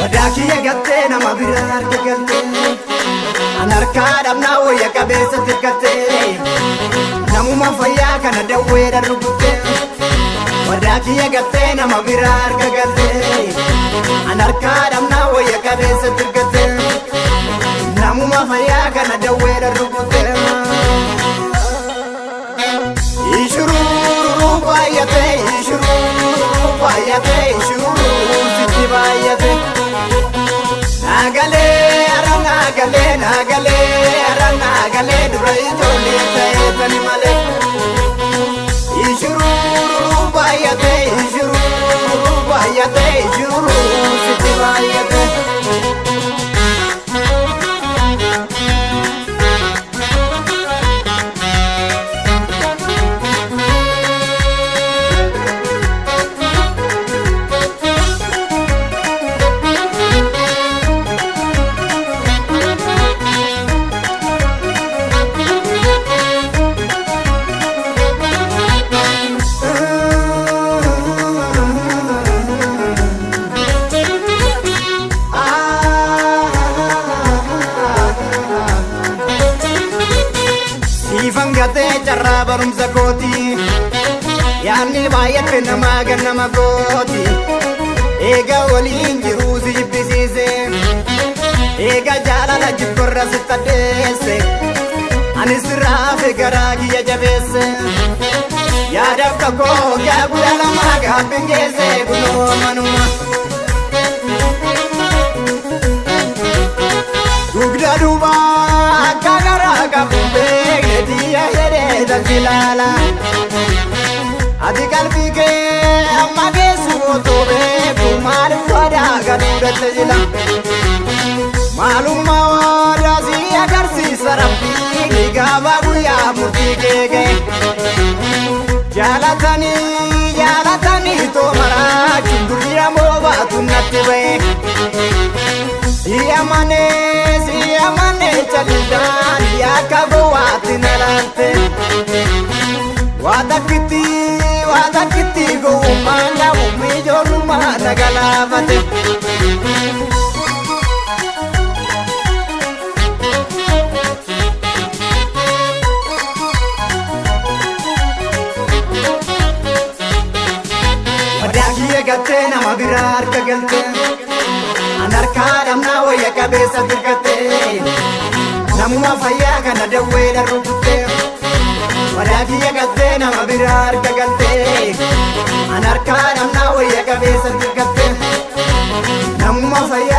Wadaa kiyya gattee nama biraa harka galtee. An harkaa dhabnaa wayya qabeessa tirkattee. Namuma fayyaa kana dawweedha rukuttee. Wadaa kiyya gattee nama biraa harka galtee. An harkaa dhabnaa wayya qabeessa tirkattee. Namuma fayyaa kana dawweedha rukuttee. Ishurururu baay'ate, ishurururu baay'ate, ishurururu sitti baay'ate. Naagalee ara naagalee naagalee ara naagalee dura ijoollee ta'ee tani malee. Ishurururu baay'ate, ishurururu baay'ate, ishurururu sitti baay'ate. Siifan gatee carraa barumsa kooti. Yaanni baay'ate namaa gannama kooti. Eega waliin jiruu si jibbisiise. Eega jaalala jibborra si taddeesse. Ani sirraafe garaa kiyya jabeesse. Yaadaaf kakoo gaaguudha lamaa gaabbiin geesse kunoo manuma. Dugda duuba akka garaa qabu beekne xiyya jedhee tajaajila. Ati qalbii kee amma geessu otoo beeku maaliif waadaa galuu tajaajila? Maalummaa waadaa si agarsiisa rabbii gaafa guyyaa murtii kee ga'e. Jaalatanii jaalatanii too maraachuun durii moo baatu natti ba'e. Siyamanee siyamanee calildaan yakka gowwaatti na laalte. Waa takkitti waa takkitti gowwummaan qabu ijoollummaa na galaafate. Wadaa kiyya gattee nama biraa harka galtee. An harkaa dhabnaa wayya qabeessa dirqattee. Namuma fayyaa kana dawweedha rukuttee. Wadaa kiyya gattee nama biraa harka galtee. An harkaa dhabnaa wayya qabeessa dirqattee. Namuma fayyaa.